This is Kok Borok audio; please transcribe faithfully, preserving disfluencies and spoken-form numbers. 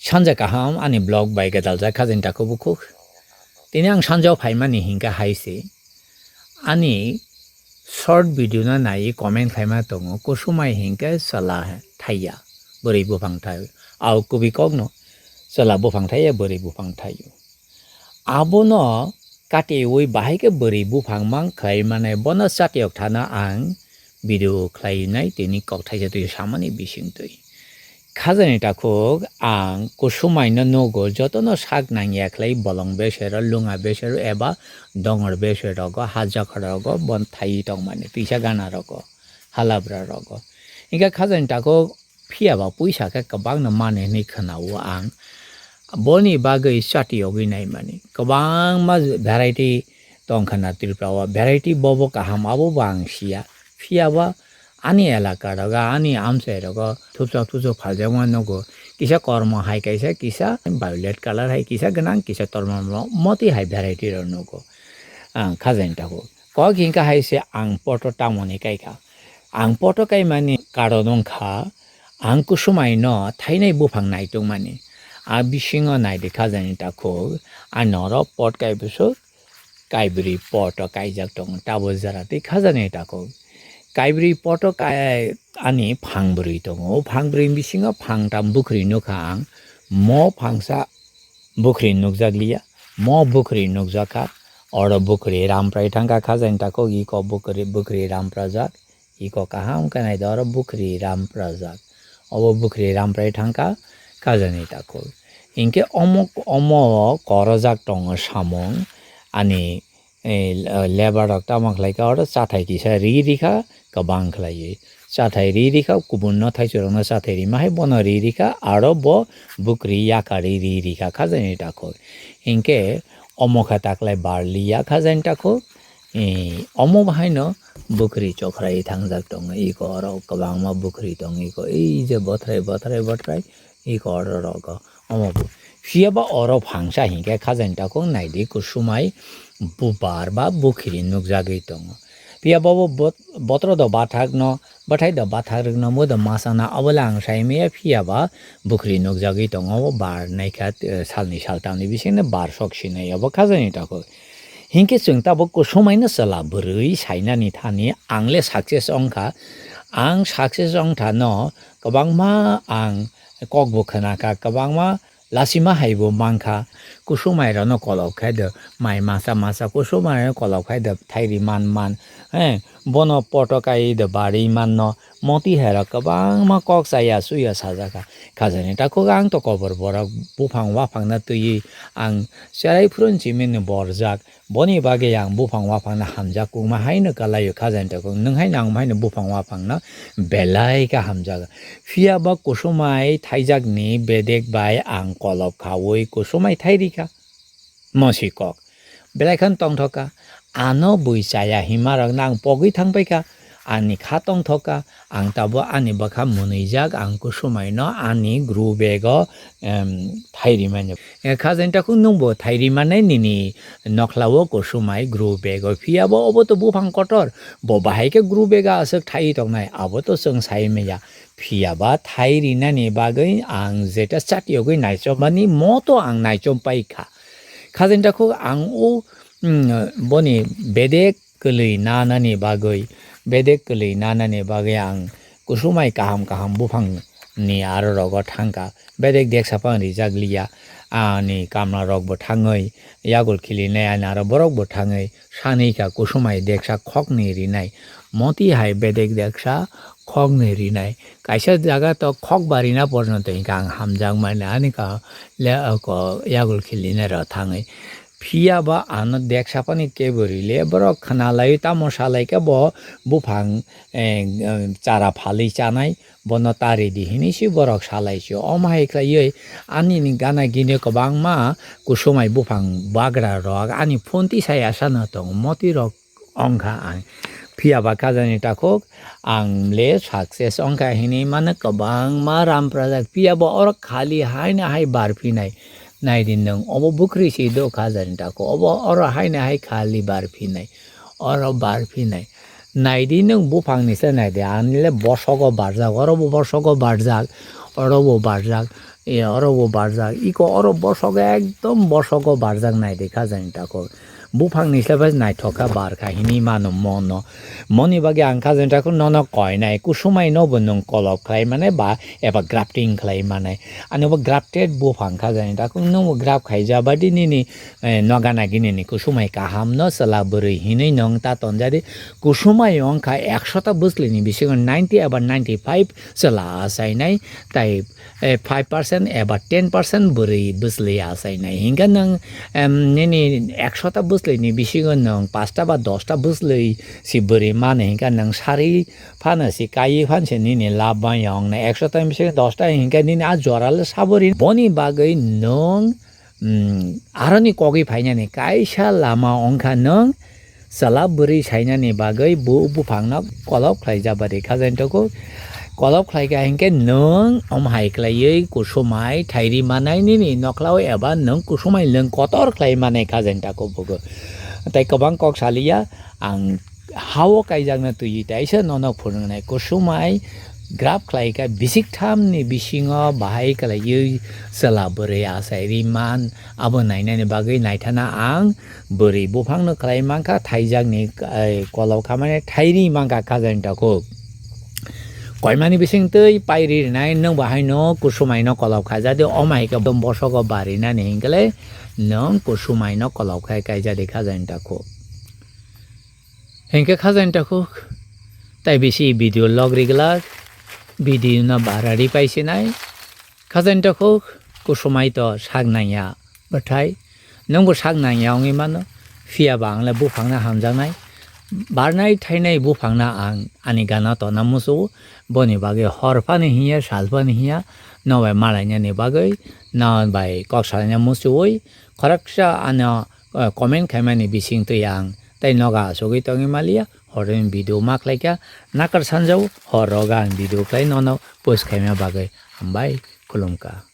Sanja kaham ani vlog bai gwdaljak khajani takhuk bukhuk. Tini ang sanja o phaimani hinkhe hai se. Ani short video no naiwi comment khlaima tongo, kusumai hinkhe chwla thaiya, bwrwi buphang thai. Au kubui kokno chwla buphang thaiya, bwrwi buphang thaio. Abono katiwi bahai khe bwrwi buphang mang khlai mane bono chatiyok thana ang video khlainai tini kok thaisa twi samani bisingtwi. Khajani takhuk ang kusumaino nugo jotono sak nangya khlai bolong besero, lunga besero eba dongor beserogo, ha jakharogo bon thaiwi tongmani twisa ganarogo, halabrarogo. Hinkhe khajani takhuk phiyaba puisa khe kwbangno mane hinwi khwnao ang. Boni bagwi chatiyogwi naimani kwbangma variety tongkha na Tripura o, variety bobo kaham abobo ang siya. Phiyaba ani elaka rogo, ani amchai rogo thupsa thusu phaljakma nugo. Kisa kormo hai kaisa, kisa violet colour hai, kisa gwnang, kisa tormo moti hai variety rok nugo. Ang khajani takhuk. Kok hinkha hai se ang poto tamoni kaikha. Ang poto kaimani karon wngkha, ang kusumaino thainai buphang naitongmani. A bisingo naidi khajani takhuk, ani oro pot kai bwswk kaibrwi poto kaijak tongo, tabo jora tei khajani takhuk. Kaibrwi poto kai ani phang bwrwi tongo, o phang bwrwi bisingo phang tam bukhri nukha ang, mo phangsa bukhri nukjakliya, mo bukhri nukjakha, oro bukhri ramprai thangkha khajani takhuk, iko bukhri, bukhri ramprajak. Iko kaham khe nai do, oro bukhri ram prajak. Obo bukhri ram prai thangkha, khajani takhuk. Hinkhe omo, omo korojak tongo samung, ani, eh, lebar rok tamo khlaikha, oro chathai kisa ri rikha, kwbang khlaiwi. Chathai ri rikha, kubunno thaichurokno chathai rima hai bono ri rikha, aro bo bukhri yakarwi ri rikha, khajani takhuk. Hinkhe omo khe taklai barliya, khajani takhuk. Eh, omo bahaino bukhri chokrai thangjak tongo, iko oro kwbangma bukhri tongo, iko ei je bothrai, bothrai, bothrai, iko oro rogo. Omo bu-, phiyaba oro phangsa hinkhe khajani takhuk naidi kusumai bubar ba bukhri nukjagwi tongo. Phiyaba bo bot-, botro do bathakno, bathai do bathak rwkno, bo do masana, obo le ang sai maya, phiyaba bukhri nukjagwi tongo, obo bar naikha, eh, salni saltamni bisingno bar sok sinai, obo khajani takhuk. Hinkhe chwng tabuk kusumaino chwla bwrwi sainani thani ang le success wngkha. Ang success wngthano kwbangma ang kokbo khwnakha, kwbangma lasima haibo mankha. Kusumairokno kolop khai do mai masa masa, kusumairokno kolop khai do thairi man man, he, bono poto kai do bari manno. Moti hai rok kwbangma kok chaya chuya sajakha. Khajani takhuk ang to kobor borok buphang waphangna twiwi ang cherai phurun chimino borjak. Boni bagwi ang buphang waphangna hamjak kukma haino kalaio khajani takhuk. Nwng haino ang haino buphang waphangno belai kha hamjak. Phiyaba kusumai thaijakni bedek bai ang kolop khaui kusumai thairikha. Mosi kok. Belai kheno tongthok kha. Ano bui chaya himarokno ang pogwi thangpai kha. Ani kha tongthok kha. Ang tabuk ani bwkha mwnwijak, ang kusumaino ani gru bego, em, thai rimani. E, khajani takhuk nwngbo thai rimanai nini nokhlao kusumai gru bego. Phiyabo obo to buphang kotor. Bo bahai khe gru bega aswk thaiwi tongnai. Abo to chwng sai manya. Phiyaba thai rinani bagwi ang jeta chatiyogwi naichomani moto ang naichom pai kha. Khajani takhuk ang o, mm, boni bedek kwlwi nanani bagwi, bedek kwlwi nanani bagwi ang kusumai kaham kaham buphangni aro rogo thangkha. Bedek deksa phano rijak liya, ani kamla rokbo thangwi, yagul khilinai ani aro borokbo thangwi sanwi kha kusumai deksa khoknwi rinai. Moti hai bedek deksa khoknwi rinai. Kaisa jaga to khokba rina porjonto hinkhe ang hamjakmani ani ka le, ko yagul khilinai rok thangwi. Phiyaba ano deksa phani kebo rile borok khwnalaiwi tamo salaikhe bo buphang, eh, chara phalwi chanai, bono ta ridi hinwi si borok salaisio. Omo hai khlaiwi ani ni gana gini kwbangma kusumai buphang bagra rok ani phone tisai asano tongo, moti rok wngkha ang. Phiyaba khajani takhuk ang le success wngkha hinwi mano kwbangma ram prajak. Phiyaba oro khali haino hai bar phinai. Naidi nwng obo bukhri si do khajani takhuk. Obo oro haino hai khali bar phinai. Oro bar phinai. Naidi nwng buphangni se naidi. Ani le bosogo barjak. Oro bo bosogo barjak. Oro bo barjak. E, oro bo barjak. Iko oro bosok ekdom bosok o barjak nai de kha jani tako. Buphang ni slai bai naithok kha bar kha hini mano mono. Moni bagwi ang kha jani tako nono koi nai. Kusumai no bo nwng kolop khlai mane ba eba grafting khlai mane. Ani bo grafted buphang kha jani tako nwng bo graft khai ja ba di nini, eh, noga nagi nini kusumai kaham no chwla bwrwi hinwi nwng ta tonjadi. Kusumai wngkha ekshota bwslini bisingo ninety eba ninety five chwla achainai, tai, eh, five percent eba ten percent bwrwi bwslwi achainai. Hinkhe nwng, em, nini ekshota bwslini bisingo nwng pasta ba dosta bwslwi si bwrwi mano hinkhe nwng sari phano si kaiwi phan se nini lab bai wngnai. Ekshota ni bisingo dosta hinkhe nini a jora le sabo ri. Boni bagwi nwng, mm, aroni kogwi phainani kaisa lama wngkha nwng chwla bwrwi sainani bagwi bo buphangno kolop khlai jabari kha jani tako. Kolop khlai kha hinkhe nwng omo hai khlaiwi kusumai thairi manai nini nokhlao eba nwng kusumai lwng kotor khlai manai kha jani tako bugo. Tai kwbang kok saliya ang hao kaijakna twi taisa nono phwrwngnai kusumai graph khlai kha bisik thamni bisingo bahai khlaiwi chwla bwrwi achai ri man abo nainani bagwi naithana ang bwrwi buphangno khlai mankha thaijakni, eh, kolok khamani thairi mankha kha jani tako. Koimani bising twi pairi rinai nwng bahaino kusumaino kolok khaijadi omo hai khe bosoko barinani hinkhe le nwng kusumaino kolok khai kaijadi kha jani tako. Hinkhe kha jani takhuk, tai bisi video log ri glak, video no bara ri pai sinai. Kha jani takhuk, kusumai to sak nangya bwthai, nwngbo sak nangya wngwi mano, phiya ba ang le buphang no hamjaknai, barnai thainai buphang no ang ani gana tona muchungo, boni bagwi hor phano hinya, sal phano hinya, nobai malainani bagwi, nobai kok salaina muchungo, khoroksa ano, eh, comment khaimani bising twi ang tei noga asugwi tongwi maliya, horoni video ma khlaikha, nakar sanjao, hor roga ang video khlai nono post khaima bagwi hambai khulumkha.